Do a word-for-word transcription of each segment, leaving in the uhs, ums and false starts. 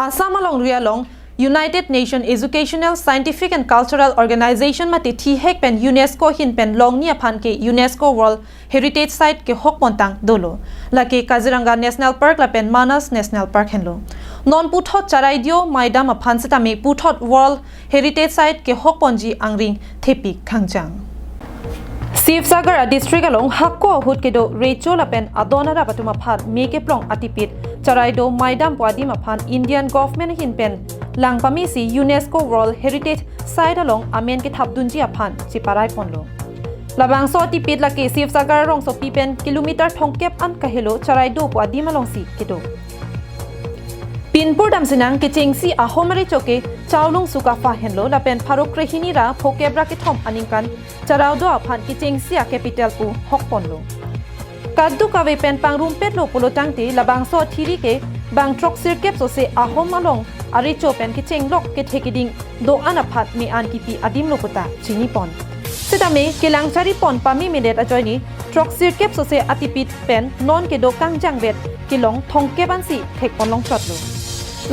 Assam alongri along United Nation Educational, Scientific and Cultural Organization mate thihek pen UNESCO ahin pen longni aphan ke UNESCO World Heritage Site kehok pontang dolo. Lake Kaziranga National Park lapen Manas National Park henlo. Non puthot Charaideo Maidam aphan setame puthot World Heritage Site kehok ponji angring thepik khangjang. Sivsagar a district along hako ahut kedo recho lapen adon arap atum aphan me keplong atipit Charaideo Maidam pu adim aphan Indian government ahin pen lang pamesi UNESCO World Heritage Site along amen kethap dunji aphan cheparai ponlo. Labangso atipit lake Sivsagar rongsopi pen kilometer thomkep an kahelo Charaideo pu adim alongsi kedo. Pinpur damsinang kechengsi ahom recho ke Chaolung Sukapha henlo lapen pharo krehini ra phokep ra kethom aningkan Charaideo aphan kechengsi a capital pu hok ponlo. Kadokave pen pangrumpetlo pulo tangte labangso athiri ke bang throksirkep sose ahom along arecho pen kechenglok kethe keding do-an aphan me-an kipi adimlo puta chini pon. Setame kelang chari pon pame medet ajoine throksirkep sose atipit pen non kedo kangjang vet kelong thomkep ansi thek pon longchotlo.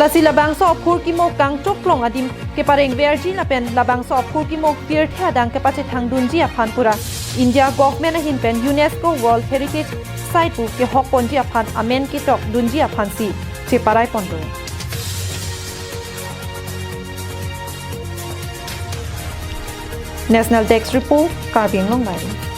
Lasi labangso aphurkimo kangchoklong adim kepareng verji lapen labangso aphurkimo pirthe adang kepachethang dunji aphan pura India government ahin pen UNESCO World Heritage Site pu kehok ponji aphan amen ketok dunji aphansi cheparai ponlo. National Desk Report, Karbi Anglong Live.